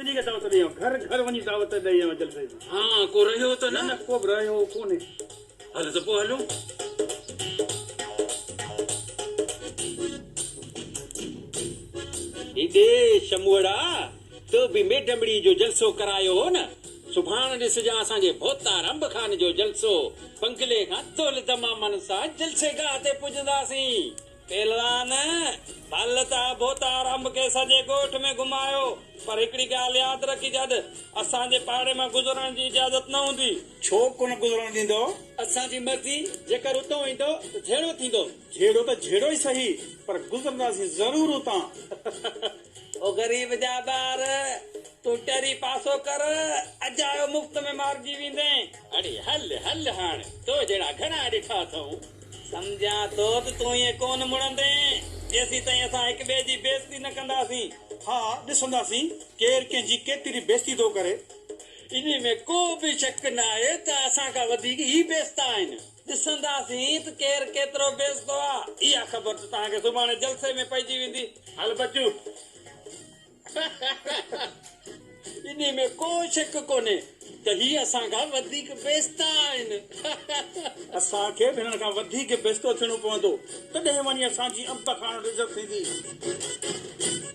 ٻنهي کي دعوت ڏئي آئون، گهر گهر وڃي دعوت ڏئي آئون جلسي جي. ها ڪو رهيو ته نه؟ نه نه ڪو به رهيو ڪونهي. هل ته پوء هلون. هيڏي شموئڙا، تو به ميڊمڙي جو جلسو ڪرايو هو نه؟ سڀاڻ ڏسجان اسان جي ڀوتار انب خان جو جلسو. بنگلي کان دهل دمامن سان جلسي گاهه تي پڄنداسين. پهلوان، ڀل ته ڀوتار انب کي سڄي ڳوٺ ۾ گهمايو، پر هڪڙي ڳالهه ياد رکجد، اسان جي پاڙي مان گذرڻ جي اجازت نه هوندي. ڇو ڪونه گذرڻ ڏيندؤ؟ اسان جي مرضي، جيڪر اتئون ايندو ته جهيڙو ٿيندو. جهيڙو ته جهيڙو ئي سهي، پر گذرنداسين ضرور اتان. او غريب جا ٻار، تون ٽري پاسو ڪر، اجايو مفت ۾ مارجي ويندين. اڙي هل هل هاڻ، تو جهڙا گهڻا ڏٺا اٿئون. سمجهان ٿو ته تون ائين ڪونه مڙندين، جيسيتائين اسان هڪ ٻئي جي بيعزتي نه ڪنداسين. ها، ڏسنداسين ڪير ڪنهن جي ڪيتري بيعزتي ٿو ڪري. انهي ۾ ڪو به شڪ ناهي ته اسان کان وڌيڪ هي بيعزتا آهن. ڏسنداسين ته ڪير ڪيترو بيعزتو آ. اها خبر ته توهان کي سڀاڻي جلسي ۾ پئجي ويندي. هل بچو. انهي ۾ ڪو شڪ ڪونهي ته هي اسان کان وڌيڪ بيستا آهن. اسان کي به هنن کان وڌيڪ بيستو ٿيڻو پوندو، تڏهن وڃي اسان جي انب کائڻ وٽ عزت ٿيندي.